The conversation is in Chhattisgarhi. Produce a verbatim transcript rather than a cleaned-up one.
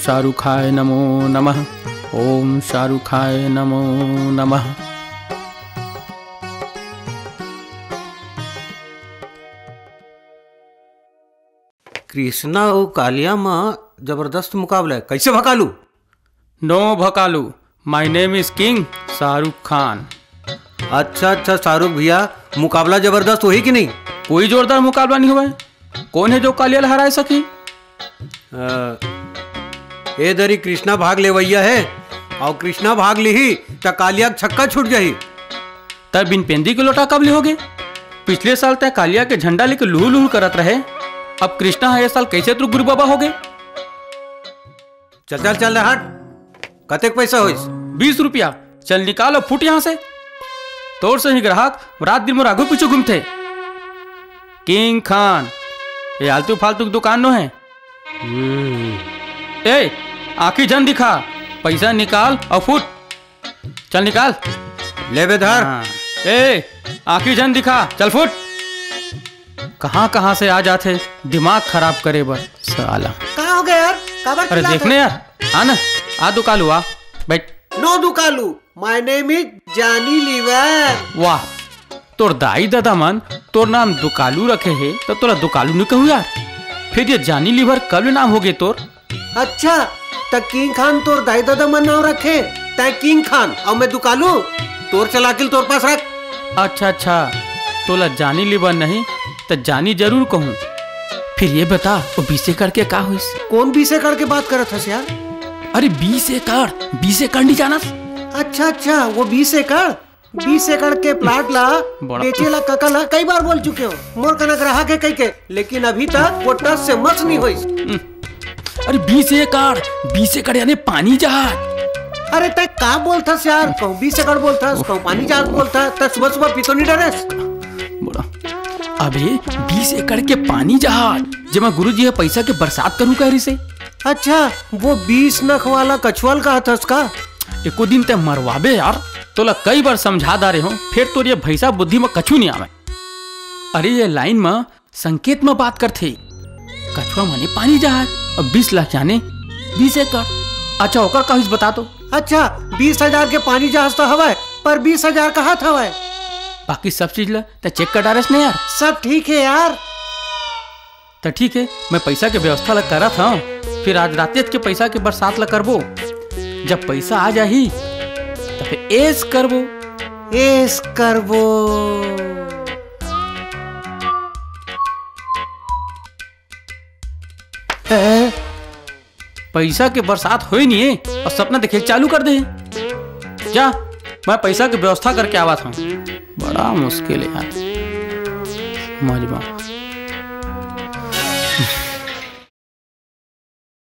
शाहरुखाय नमो नमः। ओम शाहरुखाय नमो नमः। कृष्णा अउ कालिया म जबरदस्त मुकाबला हे। कइसे भकालू? No भकालू, my name is King Shahrukh Khan. अच्छा अच्छा शाहरुख भैया, मुकाबला जबरदस्त होही कि नहीं? कोई जोरदार मुकाबला नहीं होवय। कोन हे जो कालिया ल हराय सकही? अ, ए दरी कृष्णा भाग लेवइया हे, अउ कृष्णा भाग लिही त कालिया के छक्का छूट जाही। तै बिन पेंदी के लोटा कब ले होगे? पिछले साल तै कालिया के झंडा लेके लुहु लुहु करत रहे, अब कृष्णा ह ए साल कइसे तुर गुरु बाबा होगे? चल चल चल रे हट। कतेक पैसा होइस? बीस रुपया। चल निकाल अउ फुट यहाँ से। तोर सही ग्राहक रात दिन मोर आगू पीछू घूमथे। किंग खान, ए आलतू फालतू के दुकान नो हे। हम्म। ए, आँखी झन दिखा, पैसा निकाल अउ फुट। चल निकाल। ले बे धर। हाँ। ए, आँखी झन दिखा, चल फुट। कहाँ कहाँ से आ जाथे दिमाग खराब करे बर साला। का हो गया यार? काबर अरे चिल्लात देख ने हस? यार, आ ना, आ दुकालू आ, बैठ। No Dukalu, my name is Johnny Lever। वाह, तोर दाई ददा मन तोर नाम दुकालू रखे हे, त तोला दुकालू नइ कहू यार। फिर ये जॉनी लीवर कब ले नाम होगे तोर? अच्छा, त किंग खान तोर दाई ददा मन नाम रखे, तै किंग खान अउ मैं दुकालू? तोर चलाकिल तोर पास रख। अच्छा अच्छा, तोला जॉनी लीवर नहीं त जॉनी जरूर कहूँ। फिर ये बता, वो बीस एकड़ के का होइस? कौन बीस एकड़ के बात करत हस यार? अरे बीस एकड़, बीस एकड़ नहीं जानस? अच्छा अच्छा, वो बीस एकड़, बीस एकड़ के प्लाट ला बड़ा बेचे ला कका ला कई बार बोल चुके हो, मोर कना ग्राहक हे कहिके, लेकिन अभी तक वो टस से मस नहीं होइस। अरे बीस एकड़, बीस एकड़ यानी पानी जहाज। अरे तै का बोलथस यार, कहूँ बीस एकड़ बोलथस, कहूँ पानी जहाज बोलथस, तै सुबह सुबह पीतो नहीं डरेस? बड़ा, अबे बीस एकड़ के पानी जहाज, जेमा गुरुजी ह पैसा के बरसात करू कह रिसे। अच्छा, वो बीस नख वाला कछुआ ल कहथस का? एको दिन तै मरवाबे यार, तोला कई बार समझा डारे हों, फेर तोर ये भैंसा बुद्धि म कछु नहीं आवय। अरे ये लाइन म संकेत म बात करथे, कछुआ माने पानी जहाज, अउ बीस लाख याने बीस एकड़। अच्छा ओकर का होइस बता तो। अच्छा, बीस हजार के पानी जहाज तो हवय, पर बीस हजार कहाँ हवय? बाकी सब चीज ल तै चेक कर डारेस न यार। सब ठीक हे यार। त ठीक हे, मैं पैसा के व्यवस्था ल करत हंव, फिर आज रातेच के पैसा के बरसात ल करबो। जब पैसा आ जाही, त फिर ऐश करबो। ऐश करबो। हैं? पैसा के बरसात होय नहीं हे अउ सपना देखे चालू कर दे। जा, मैं पैसा के व्यवस्था करके आवत हंव। बड़ा मुश्किल हे यार, समझ में।